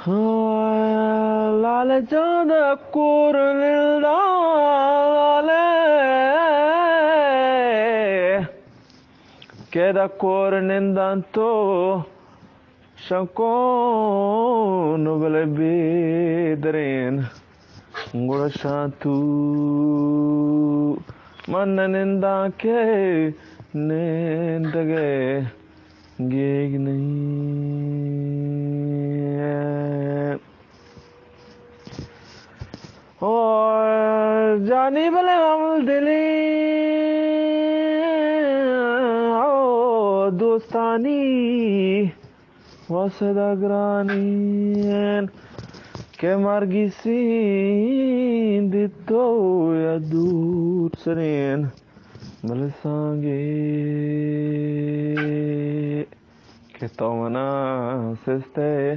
لال جان کور نندان، لال کہ دا کور نندان تو شنکون بلے بے درین، گڑا شان تو من نندان کہ نندگے گیگ نہیں۔ او جانی بلے ہم دلی، او دوستانی واسدہ گرانین، کہ مرگی سین دیتو یا دور سرین، بلے سانگے کہ تو منا سستے،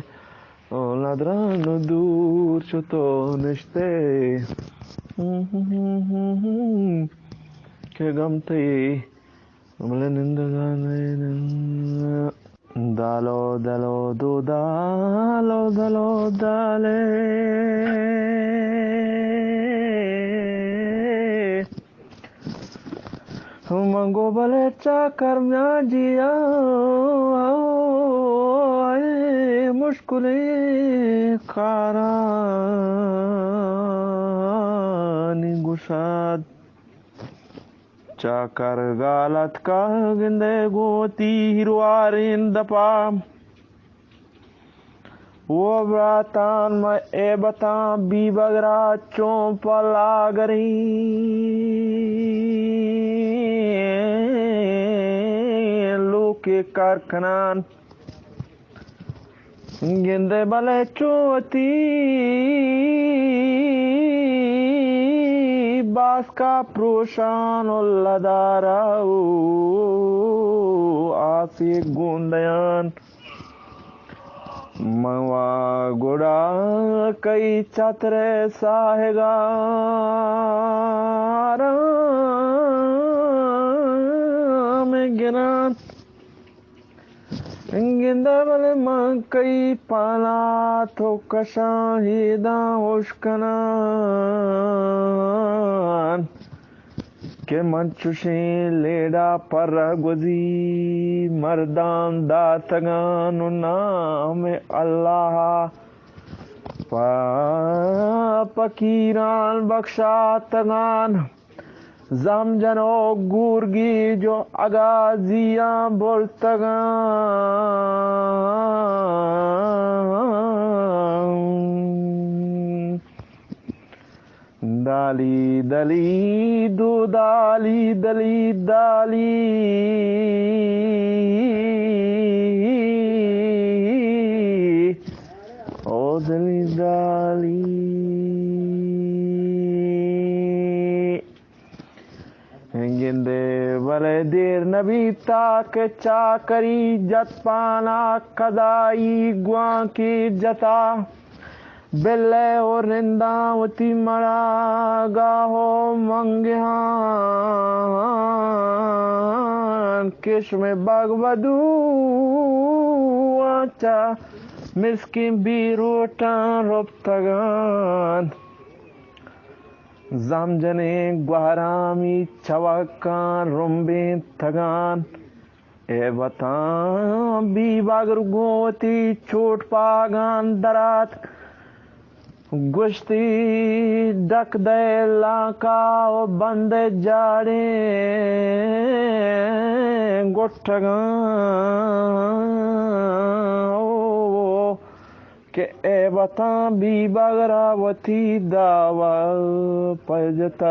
او ندران دور چو تو نشتے، کہ گم تئی بلے نندگان۔ دالو دلو دو دالو دلو دالے۔ من گو بلے چاکر میاں جیا، اے مشکلیں کارانی گشاد۔ چاکر گالت کا گندے گوتی ہیروارین دپا۔ او براتان، مئے ایبتاں بیبگر ءَ چون پہ لاگریں لوکے کار کنان، گندئے بلے چو وتی باسکا پروشان و لدارا و آسی گوندیان۔ من وا گڑا کئی چتر ساہگا آرام گران۔ گندہ بلے من کئی پالا تو کشاں ہیداں ہوش کنان۔ کہ من چوشیں لیڑا پر گوزی مردان داتگان و نام اللہ پا پکیران بخشاتگان۔ زم جنوک گورگی جو اگازیاں برتگان۔ دالی دلی دو دالی دلی دالی، او دلی دالی۔ گندے بلے دیر نبیتا کہ چاکری جت پانا کدائی گوانکی جتا۔ بلے و رنداں وتی مڑا گاہ و منگہان کشم بگ بدو آنچا مسکین بیروٹاں رپتگان۔ زمجنیں گوہرامی چوکاں رمبینتگان۔ اے وطن بی بگر گوں وتی چوٹ پاگان درات۔ گوشتی ڈک دئے لانکا و بند جاڑیں گٹگاں۔ او کہ اے وطن بی بگر ءَ وتی دعوی پجتگ۔